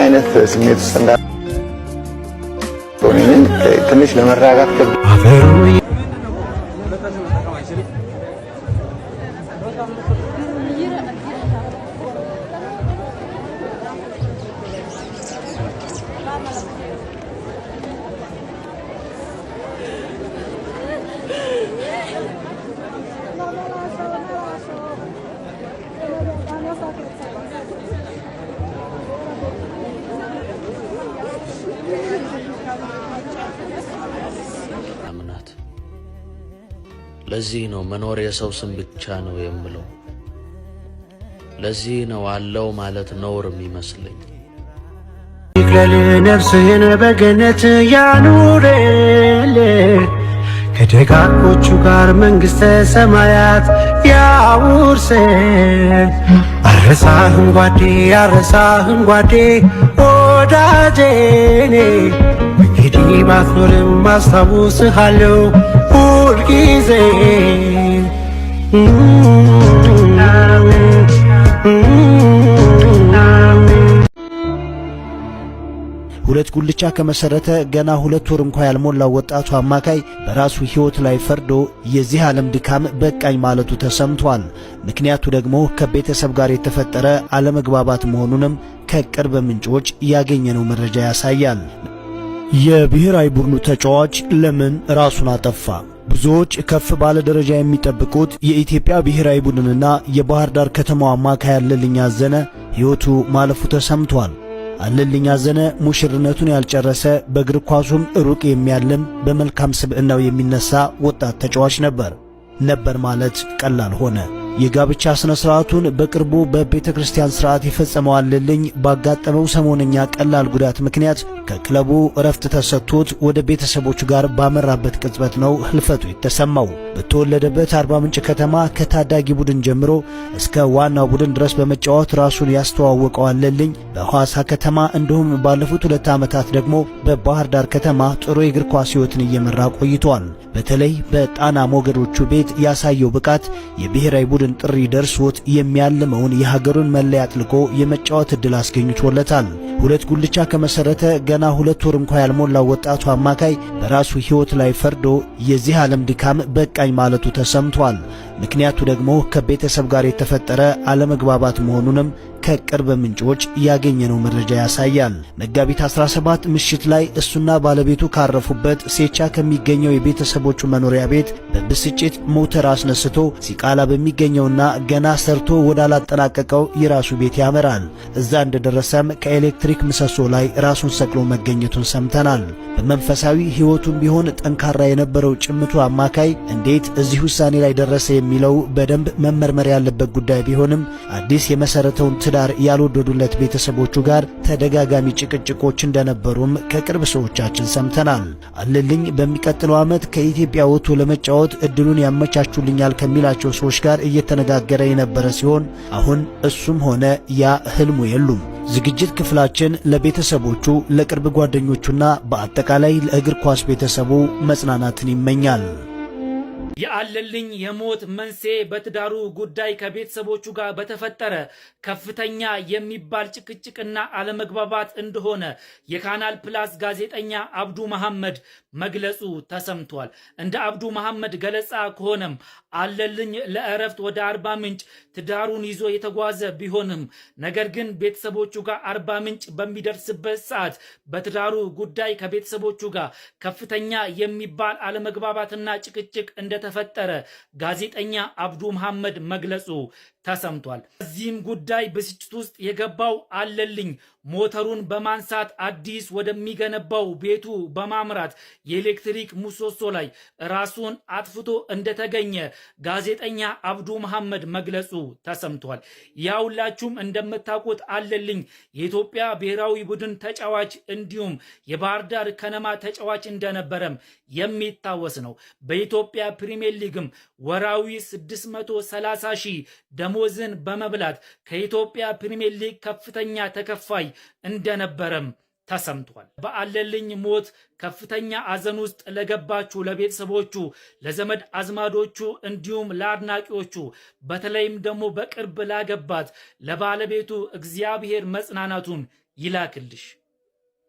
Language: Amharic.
አይነት ስሜት ውስጥ እንዳለ ትንሽ ለመረጋጋት ምናት ለዚህ ነው መኖር የሰው ስም ብቻ ነው የምለው። ለዚህ ነው አለው ማለት ነውር የሚመስለኝ። ይቅለል ነፍስህን በገነት ያኑርል፣ ከደጋጎቹ ጋር መንግሥተ ሰማያት ያውርስ። አረሳህም ጓዴ፣ አረሳህም ጓዴ ወዳጄኔ፣ እንግዲህ ባትኖርም አስታውስሃለሁ ሁልጊዜ። ሁለት ጉልቻ ከመሰረተ ገና 2 ወር እንኳ ያልሞላው ወጣቱ አማካይ በራሱ ሕይወት ላይ ፈርዶ የዚህ ዓለም ድካም በቃኝ ማለቱ ተሰምቷል። ምክንያቱ ደግሞ ከቤተሰብ ጋር የተፈጠረ አለመግባባት መሆኑንም ከቅርብ ምንጮች ያገኘነው መረጃ ያሳያል። የብሔራዊ ቡድኑ ተጫዋች ለምን ራሱን አጠፋ? ብዙዎች ከፍ ባለ ደረጃ የሚጠብቁት የኢትዮጵያ ብሔራዊ ቡድንና የባህር ዳር ከተማው አማካይ አለልኝ አዘነ ሕይወቱ ማለፉ ተሰምቷል። አለልኝ አዘነ ሙሽርነቱን ያልጨረሰ፣ በእግር ኳሱም ሩቅ የሚያልም፣ በመልካም ስብዕናው የሚነሳ ወጣት ተጫዋች ነበር። ነበር ማለት ቀላል ሆነ። የጋብቻ ሥነ ሥርዓቱን በቅርቡ በቤተ ክርስቲያን ሥርዓት የፈጸመው አለልኝ ባጋጠመው ሰሞነኛ ቀላል ጉዳት ምክንያት ከክለቡ እረፍት ተሰጥቶት ወደ ቤተሰቦቹ ጋር ባመራበት ቅጽበት ነው ህልፈቱ የተሰማው። በተወለደበት አርባ ምንጭ ከተማ ከታዳጊ ቡድን ጀምሮ እስከ ዋናው ቡድን ድረስ በመጫወት ራሱን ያስተዋወቀው አለልኝ በሐዋሳ ከተማ እንዲሁም ባለፉት 2 ዓመታት ደግሞ በባህር ዳር ከተማ ጥሩ የእግር ኳስ ሕይወትን እየመራ ቆይቷል። በተለይ በጣና ሞገዶቹ ቤት ያሳየው ብቃት የብሔራዊ ቡድን ጥሪ ደርሶት የሚያልመውን የሀገሩን መለያ አጥልቆ የመጫወት ዕድል አስገኝቶለታል። ሁለት ጉልቻ ከመሰረተ ገና 2 ወር እንኳ ያልሞላው ወጣቱ አማካይ በራሱ ሕይወት ላይ ፈርዶ የዚህ ዓለም ድካም በቃኝ ማለቱ ተሰምቷል። ምክንያቱ ደግሞ ከቤተሰብ ጋር የተፈጠረ አለመግባባት መሆኑንም ከቅርብ ምንጮች ያገኘነው መረጃ ያሳያል። መጋቢት 17 ምሽት ላይ እሱና ባለቤቱ ካረፉበት ሴቻ ከሚገኘው የቤተሰቦቹ መኖሪያ ቤት በብስጭት ሞተር አስነስቶ ሲቃላ በሚገኘውና ገና ሰርቶ ወዳላጠናቀቀው የራሱ ቤት ያመራል። እዛ እንደደረሰም ከኤሌክትሪክ ምሰሶ ላይ ራሱን ሰቅሎ መገኘቱን ሰምተናል። በመንፈሳዊ ሕይወቱም ቢሆን ጠንካራ የነበረው ጭምቱ አማካይ እንዴት እዚህ ውሳኔ ላይ ደረሰ የሚለው በደንብ መመርመር ያለበት ጉዳይ ቢሆንም፣ አዲስ የመሰረተውን ትዳር ያልወደዱለት ቤተሰቦቹ ጋር ተደጋጋሚ ጭቅጭቆች እንደነበሩም ከቅርብ ሰዎቻችን ሰምተናል። አለልኝ በሚቀጥለው ዓመት ከኢትዮጵያ ወጥቶ ለመጫወት እድሉን ያመቻቹልኛል ከሚላቸው ሰዎች ጋር እየተነጋገረ የነበረ ሲሆን፣ አሁን እሱም ሆነ ያ ህልሙ የሉም። ዝግጅት ክፍላችን ለቤተሰቦቹ፣ ለቅርብ ጓደኞቹና በአጠቃላይ ለእግር ኳስ ቤተሰቡ መጽናናትን ይመኛል። የአለልኝ የሞት መንስኤ በትዳሩ ጉዳይ ከቤተሰቦቹ ጋር በተፈጠረ ከፍተኛ የሚባል ጭቅጭቅና አለመግባባት እንደሆነ የካናል ፕላስ ጋዜጠኛ አብዱ መሐመድ መግለጹ ተሰምቷል። እንደ አብዱ መሐመድ ገለጻ ከሆነም አለልኝ ለእረፍት ወደ አርባ ምንጭ ትዳሩን ይዞ የተጓዘ ቢሆንም፣ ነገር ግን ቤተሰቦቹ ጋር አርባ ምንጭ በሚደርስበት ሰዓት በትዳሩ ጉዳይ ከቤተሰቦቹ ጋር ከፍተኛ የሚባል አለመግባባትና ጭቅጭቅ እንደተፈጠረ ጋዜጠኛ አብዱ መሐመድ መግለጹ ተሰምቷል። በዚህም ጉዳይ ብስጭት ውስጥ የገባው አለልኝ ሞተሩን በማንሳት አዲስ ወደሚገነባው ቤቱ በማምራት የኤሌክትሪክ ምሰሶ ላይ ራሱን አጥፍቶ እንደተገኘ ጋዜጠኛ አብዱ መሐመድ መግለጹ ተሰምቷል። ያውላችሁም እንደምታውቁት አለልኝ የኢትዮጵያ ብሔራዊ ቡድን ተጫዋች እንዲሁም የባህር ዳር ከነማ ተጫዋች እንደነበረም የሚታወስ ነው። በኢትዮጵያ ፕሪሚየር ሊግም ወራዊ 630 ሺህ ደሞዝን በመብላት ከኢትዮጵያ ፕሪሚየር ሊግ ከፍተኛ ተከፋይ እንደነበረም ተሰምቷል። በአለልኝ ሞት ከፍተኛ ሐዘን ውስጥ ለገባችሁ ለቤተሰቦቹ፣ ለዘመድ አዝማዶቹ እንዲሁም ለአድናቂዎቹ በተለይም ደግሞ በቅርብ ላገባት ለባለቤቱ እግዚአብሔር መጽናናቱን ይላክልሽ።